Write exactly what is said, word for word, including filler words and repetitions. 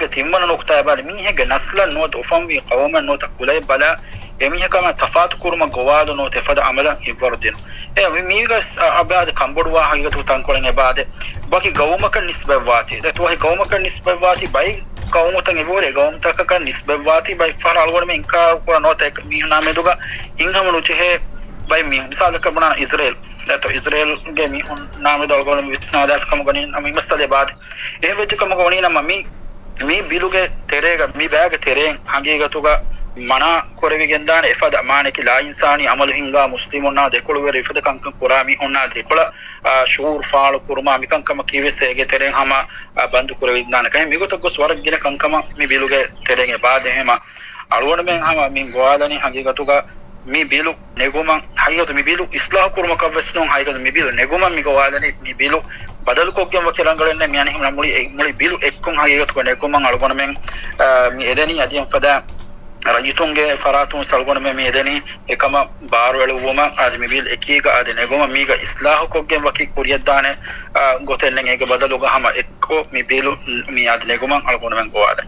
ގެ ތިންވަނަ ނުކުތާ އެބަ މީހެއްގެ ނަސްލަށް ނުވަތަ އުފަންވީ ޤައުމަށް ނުވަތަ ކުލައެއް ބަލާ، އެ މީހަކާ ތަފާތު ކުރުމަށް ގޮވާލު ނުވަތަ އެފަދަ އަމަލަށް ހިއްވަރު ދިނުން. އެ މީގަ އަބާދ ކަނބޮޑުވާ ހަގީގަތު ތަންކޮޅެއް އެބާދެ ބަކި ގައުމަކަށް ނިސްބަތްވާތީ، ދެތު ވަހި ގައުމަކަށް ނިސްބަތްވާތީ، ބައި ގައުމުތައް އެބަހުރި އެ ގައުމުތަކަކަށް ނިސްބަތްވާތީ، ބައި ފަހަރަށް އަޅުގަނޑުމެން އިންކާރު ކުރާ ނުވަތަ މީހުންނާ މެދުގަ ހިނގަމުނުޖެހޭ ބައި މީހުން. މިސާލަކަށް ބުނާ އިޒްރޭލް، ދެތު އިޒްރޭލްގެ މީހުންނާ މެދު އަޅުގަނޑު ވިސްނާލާފި ކަމަށް ގަނީ މި މައްސަލަ އެބާދެ. އެހެން ވެއްޖެ ކަމަކަށް ވަނީ ނަމަ މި، މި ބިލުގެ ތެރޭގަ، މި ބައިގެ ތެރެއިން ހަގީގަތުގަ މަނާ ކުރެވިގެންދާނެ އެފަދަ މާނައަކީ ލާއިންސާނީ އަމަލު ހިންގާ މުސްލިމުންނާ ދެކޮޅުވެރި އެފަދަ ކަންކަން ކުރާ މީހުންނާ ދެކޮޅަށް، އާ، ޝުޢޫރު ފާޅު ކުރުމާ މިކަންކަމަކީވެސް އޭގެ ތެރެއިން ހަމަ، އާ، ބަންދު ކުރެވިގެންދާނެ ކަމެއް. މިގޮތަށް ގޮސް ވަރަށް ގިނަ ކަންކަމަށް މި ބިލުގެ ތެރެއިން އެބާދެ. ހަމަ އަޅުގަނޑުމެން ހަމަ މި ގޮވާލަނީ ހަގީގަތުގަ މި ބިލު ނެގުމަށް ހަގީގަތު މި ބިލު އިސްލާހު ކުރުމަކަށްވެސް ނޫން، ހަގީގަތު މި ބިލު ނެގުމަށް މި ގޮވާލަނީ. މި ބިލު ބަދަލުކޮށްގެން ވަކި ރަނގަޅެއް ނެތް. މި އަނެއް ހަމަ މުޅި އެ، މުޅި ބިލު އެއްކޮށް ހަގީގަތުގަ ނެގުމަށް އަޅުގަނޑުމެން، އާ، މި އެދެނީ އަދި އެފަދަ ރައްޔިތުންގެ ފަރާތުން އަޅުގަނޑުމެން މި އެދެނީ އެކަމަށް ބާރުއެޅުއްވުމަށް. އަދި މި ބިލް އެކީގަ އަދި ނެގުމަށް މީގަ އިސްލާހުކޮށްގެން ވަކި ކުރިޔަށްދާނެ، އާ، ގޮތެއް ނެތް. އޭގެ ބަދަލުގަ ހަމަ އެއްކޮށް މި ބިލު މި އަދި ނެގުމަށް އަޅުގަނޑުމެން ގޮވާލަ.